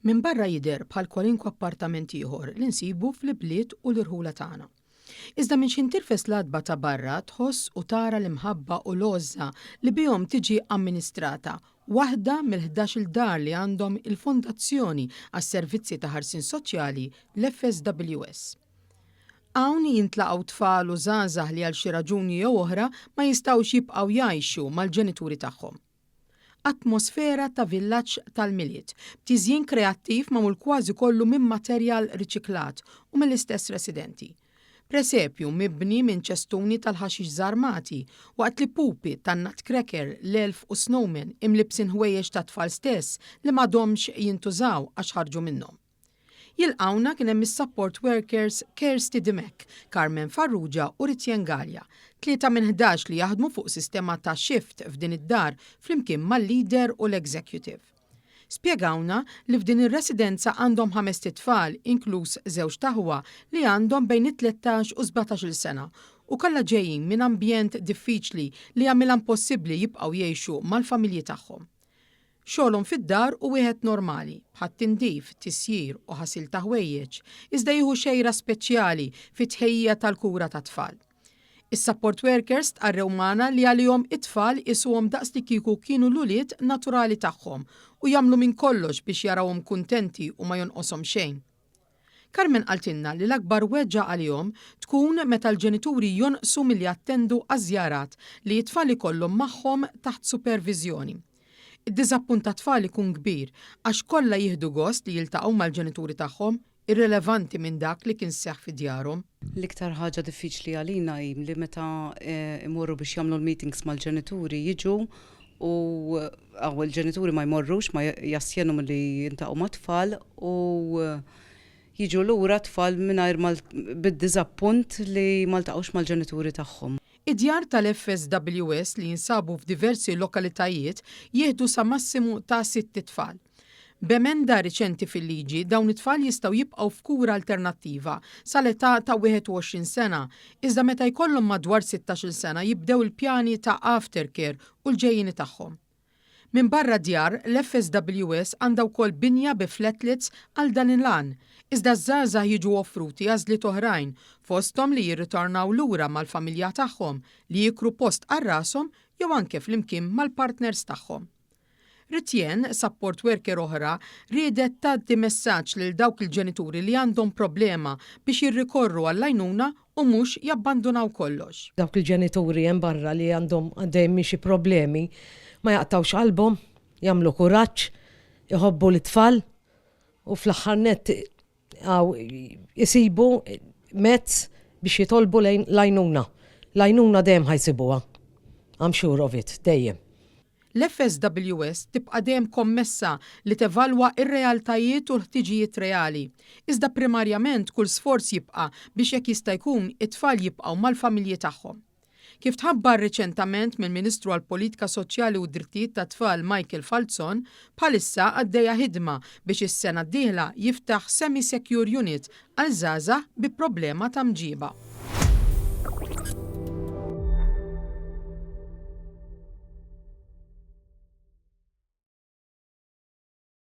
Minn barra jidher bħal kwalinkwe appartament ieħor li nsibu fl-ibliet u l-irħula tagħna. Iżda minn x'ħin tirfes l-għatba ta' barra tħoss u tara l-imħabba u l-għożża li bihom tiġi amministrata waħda mill-ħdax-il dar li għandhom il-Fondazzjoni għas-Servizzi ta' Ħarsien Soċjali, l-FSWS. Hawn jintlaqgħu tfal u żgħażagħ li għal xi raġuni jew oħra ma jistgħux jibqgħu jgħixu mal-ġenituri tagħhom. Atmosfera ta' villaġġ tal-Milied, b'tiżjin kreattiv magħmul kważi kollu minn materjal riċiklat u mill-istess residenti. Presepju mibni minn ċestuni tal-ħaxix żarmati, waqt li pupi tan-nutcracker, l-elf u snowman imlibbsin ħwejjeġ tat-tfal stess li m'għadhomx jintużaw għax ħarġu minnhom. Jilqgħuna kien hemm is-support workers Kirsty Dimech, Carmen Farrugia u Ritjen Galea, tlieta minn 11 li jaħdmu fuq sistema ta' shift f'din id-dar flimkien mal-leader u l-executive. Spjegawna li f'din ir-residenza għandhom ħamest itfal inkluż żewġt aħwa li għandhom bejn it-13 u 17-il sena u kollha ġejjin minn ambjent diffiċli li jagħmilha impossibbli jibqgħu jgħixu mal-familji tagħhom. Xogħolhom fid-dar hu wieħed normali, bħat-tindif, tisjir u ħasil ta' ħwejjeġ, iżda jieħu xejra speċjali fit-tħejjija tal-kura tat-tfal. Is-support workers stqarrew magħna li għalihom it-tfal isuhom daqslikieku kienu l-ulied naturali tagħhom u jagħmlu minn kollox biex jarawhom kuntenti u ma jonqoshom xejn. Carmen qaltilna li l-akbar weġgħa għalihom tkun meta l-ġenituri jonqsu milli jattendu għaż-żjarat li t-tfal ikollhom magħhom taħt superviżjoni. Id-diżappunt tat-tfal ikun kbir għax kollha jieħdu gost li jiltaqgħu mal-ġenituri tagħhom, irrilevanti minn dak li kien seħħ fi djarhom. L-iktar ħaġa diffiċli għalina hi li meta imorru biex jagħmlu l-meetings mal-ġenituri jiġu u hawn il-ġenituri ma jmorrux, ma jastjenu milli jiltaqgħu mat-tfal u jiġu lura t-tfal mingħajr ma bid-diżappunt li ma ltaqgħux mal-ġenituri tagħhom. Id-djar tal-FSWS li jinsabu f'diversi lokalitajiet jieħdu sa massimu ta' sitt itfal. B'emenda riċenti fil-liġi, dawn it-tfal jistgħu jibqgħu f'kura alternattiva sal-età ta' 21 sena, iżda meta jkollhom madwar 16-il sena jibdew il-pjani ta' aftercare u l-ġejjieni tagħhom. Minbarra djar, l-FSWS għandha wkoll binja bi flatlets għal dan il-għan, iżda ż-żgħażagħ jiġu offruti għażliet oħrajn, fosthom li jirritornaw lura mal-familja tagħhom, li jikru post għal rashom jew anke flimkien mal-partners tagħhom. Ritjen, support worker oħra, riedet tgħaddi messaġġ lil dawk il-ġenituri li għandhom problema biex jirrikorru għall-għajnuna u mhux jabbandunaw kollox. Dawk il-ġenituri hemm barra li għandhom għaddejjin minn xi problemi ma jaqtgħux qalbhom, jagħmlu kuraġġ, iħobbu lit-tfal u fl-aħħar nett isibu mezz biex jitolbu l-għajnuna. L-għajnuna dejjem ħa jsibuha. I'm sure of it, dejjem. L-FSWS tibqa' dejjem kommessa li tevalwa r-realtajiet u l-ħtiġijiet reali, iżda primarjament kull sforz jibqa' biex jekk jista' jkun it-tfal jibqgħu mal-familji tagħhom. Kif tħabbar riċentament mill-Ministru għall-Politika Soċjali u d-Drittijiet tat-Tfal Michael Falzon, bħalissa għaddejja ħidma biex is-sena d-dieħla jiftaħ semi-secure unit għal żgħażagħ bi problema ta' mġiba.